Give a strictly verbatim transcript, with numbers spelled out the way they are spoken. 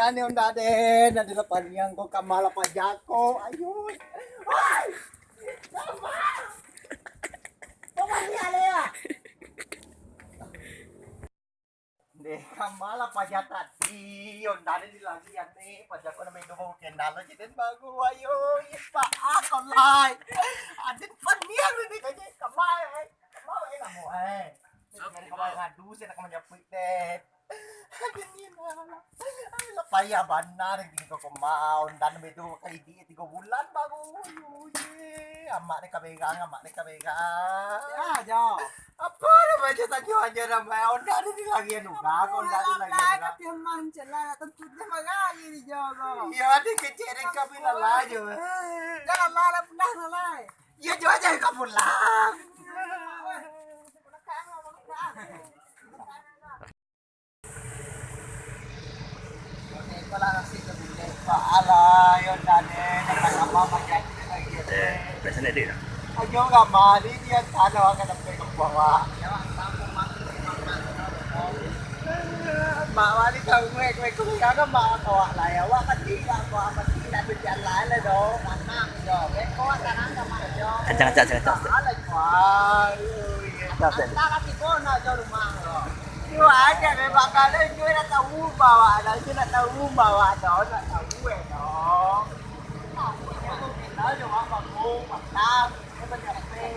Ane onda den, ade lapaniang ko, kama lapajako. Ayo. Wai! Kama! Kama ni ale ya? Deh, kama lapajak tadi, onda den di lagi ane, pajako namo itu mau kenal aja den baru. Ayo, ipa akon lai. Aden paniang ni kaje kama eh. Kama eh namo eh. Dari kama ngadu, saya nak manyapuik den. Aden ni lah. Alah, payah bana den kini ko kama, onda den itu ka idi tigo bulan baru. Ayo, ye. Amak den ka berang, amak den ka berang. Ya, jo. Apa namo je tanyo aja namo. Onda den di lagi anu, onda den di lagi anu. Tapi emang celah, tentu dia marah ni jo ko. Iya, den kecek den ka berang lah jo. Janganlah, lah pulang lah. Iya jo aja ka pulang. Eh, biasa ni, Dik, lah. Ayo, Rama, ni dia tanah akan sampai ke bawah. Mak wali tahu, gue, gue, gue, kagak mak kawak lah ya. Wak kecil, wak kecil, tak berjalan lah dong. Tanang, dong. Beko, tanang sama, dong. Kencang, kencang, kencang, kencang. Salah, wah. Iya. Kencang, kencang. Antara tiga, nak jauh rumah, dong. Iyo aja, memang kalau inyo nak tahu bawa, dah inyo nak tahu bawa, dah nak tahu eh, dah. Tahu inyo tu kenal jo mak bagus, makan, inyo banyak pe.